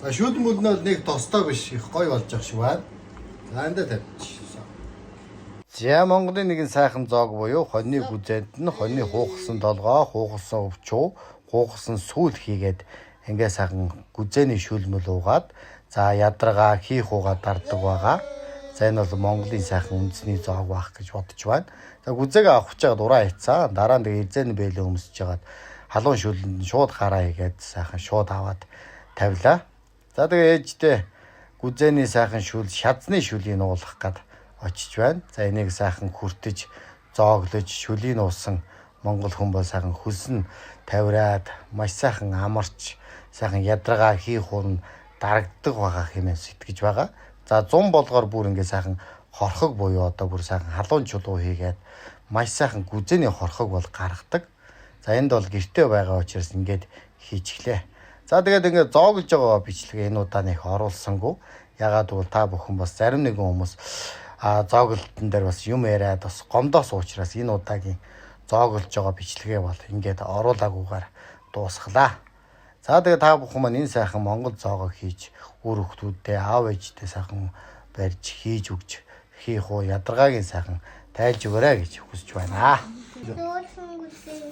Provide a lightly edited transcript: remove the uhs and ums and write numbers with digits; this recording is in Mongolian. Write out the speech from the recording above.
За, шүл мүлнөө нэг тостой биш, их гоё болж ах шиг байна. За, эндээ тавьчих. За, Монголын нэгэн сайхан зоог буюу хоньны гүзээнд нь хоньны хуухсан толгой, хуухсан өвчүү, хуухсан сүүл хийгээд ингээ сайхан гүзээний шүлмөл уугаад, за, ядаргаа хийх уугаа дардаг байгаа. За, энэ бол Монголын сайхан үндэсний зоог байх гэж бодож байна. За, гүзээгээ авах гэж байгаад ураа хийцэн. Дараа нь тэгээ эзэн бэлэн өмсөж жагаад халуун шүлэнд нь шууд гараа хийгээд сайхан шууд аваад тавилаа. За, тэгээ ээжтэй гүзээний сайхан шүл, шазны шүлийг нуулах гад очиж байна. За, энийг сайхан хүртэж, зооглож, шүлийг нуусан монгол хүн бол сайхан хөлсөн тавираад маш сайхан амарч, сайхан ядаргаа хийх уун дарагддаг байгаа хэмээн сэтгэж байгаа. За, 100 болгоор бүр ингээ сайхан хорхог буюу одоо бүр сайхан халуун чулуу хийгээд маш сайхан гүзээний хорхог бол гаргадаг. За, энд бол гэрте байгаа учраас ингээд хийчихлээ. За, тэгээд ингээд зооглож байгаа бичлэгээ энэ удаа нэг оруулсангүй. Ягаад гэвэл та бүхэн бас зарим нэгэн хүмүүс зооглолтон дээр бас юм яриад бас гомдоос учраас энэ удаагийн зооглож байгаа бичлэгээ бол ингээд оруулаагүйгээр дуусгалаа. За, тэгээд та бүхэн маань энэ сайхан монгол зоогоо хийж үр хүүхдүүдтэй, аав ээжтэй сайхан барьж хийж өгч хийх уу ядаргаагийн сайхан тайлж өгөөрэй гэж хүсэж байна. Дуулсан гүзээ.